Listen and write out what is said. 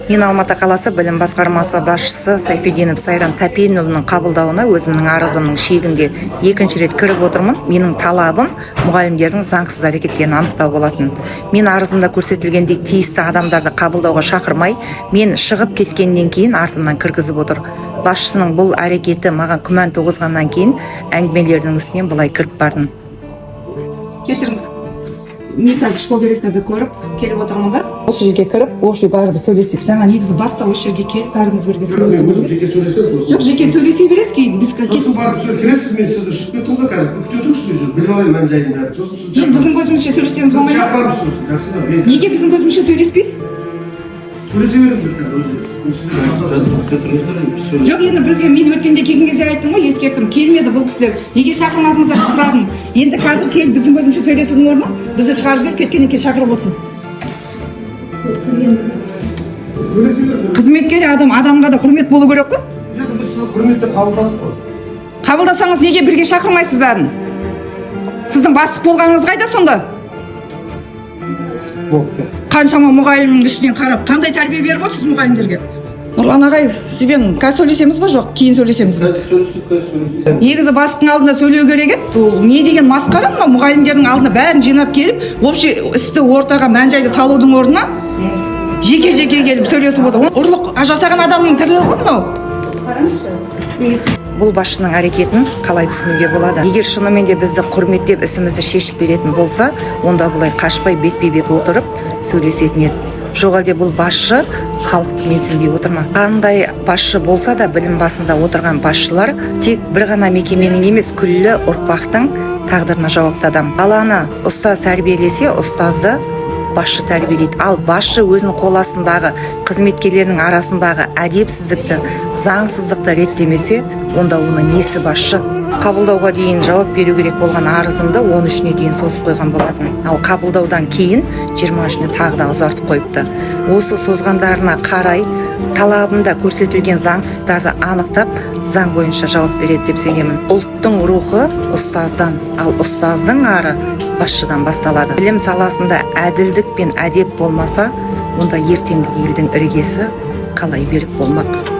Мен Алматы қаласы білім басқармасы басшысы Сайфеденов Сайран Тәпенұлының қабылдауына өзімнің арызымның шегінде екінші рет кіріп отырмын. Менің талабым мұғалімдердің заңсыз әрекеттерін анықтау болатын. Мен арызымда көрсетілгендей, тиісті адамдарды қабылдауға шақырмай, мен шығып кеткеннен кейін артымнан кіргізіп отыр. Басшысының бұл әрекеті маған күмән туғызғаннан кейін, әңгімелердің үстінен былай кіріп бардым. Кешіріңіз, мен қазір школа директорды көріп келіп отырмын да. Осы жерге кіріп, осы жерге бәріміз сөйлесейік. Жаңа негізі бастық осы жерге келіп, бәріміз бірге Мен сөйлесу өзім керек. Жеке сөйлесемін сосын. Жоқ, жеке сөйлесе бересіз, кейін біз Сосын барып келесіз, мен сізді шығып кеттіңіз ғой, қазір күте тұрыңызшы, мен біліп алайын мән жайын бәрін. Сосын сіз Енді біздің көзімізше сөйлессеңіз болмай ма? Шақырамыз сосын, жақсы да. Мен Неге біздің көзімізше сөйлеспейсіз? Сөйлесе беріңіздер қазір өздеріңіз. Мен сіздерге Жоқ, енді бізге, мен өткенде келген кезде айттым ғой, ескерттім, келмеді бұл кісілер. Неге шақырмадыңыздар деп сұрадым. Енді қазір келіп, біздің көзімізше сөйлесудің орнына бізді шығарып жіберіп, кеткеннен кейін шақырып отырсыз. Сөйлесе беріңіз. Қызметкер адам, адамға да құрмет болу керек қой. Енді біз сізді құрметтеп қабылдадық қой. Қабылдасаңыз, неге бірге шақырмайсыз бәрін? Сіздің бастық болғаныңыз қайда сонда? Қаншама мұғалімнің үстінен қарап, қандай тәрбие беріп отырсыз мұғалімдерге? Нұрлан ағай, сізбен қазір сөйлесеміз ба, жоқ, кейін сөйлесеміз бе? Негізі бастықтың алдында сөйлеу керек еді. Ол не деген масқара мынау? Мұғалімдердің алдына бәрін жинап келіп, общий істі ортаға, мән жайды салудың орнына жеке жеке келіп сөйлесіп отыр. Ұрлық жасаған адамның тірлігі ғой мынау. Бұл басшының әрекетін қалай түсінуге болады? Егер шынымен де бізді құрметтеп, ісімізді шешіп беретін болса, онда бұлай қашпай, бетпе бет отырып сөйлесетін еді. Жоқ әлде бұл басшы халықты менсінбей отыр ма? Қандай басшы болса да, білім басында отырған басшылар тек бір ғана мекеменің емес, күллі ұрпақтың тағдырына жауапты адам. Баланы ұстаз тәрбиелесе, ұстазды басшы тәрбиелейді. Ал басшы өзінің қол астындағы қызметкерлерінің арасындағы әдепсіздікті, заңсыздықты реттемесе, онда оның несі басшы? Қабылдауға дейін жауап беру керек болған арызымды 13-іне дейін созып қойған болатын. Ал қабылдаудан кейін 23-іне тағы да ұзартып қойыпты. Осы созғандарына қарай, талабында көрсетілген заңсыздықтарды анықтап, заң бойынша жауап береді деп сенемін. Ұлттың рухы ұстаздан, ал ұстаздың ары басшыдан басталады. Білім саласында әділдік пен әдеп болмаса, онда ертеңгі елдің іргесі қалай берік болмақ?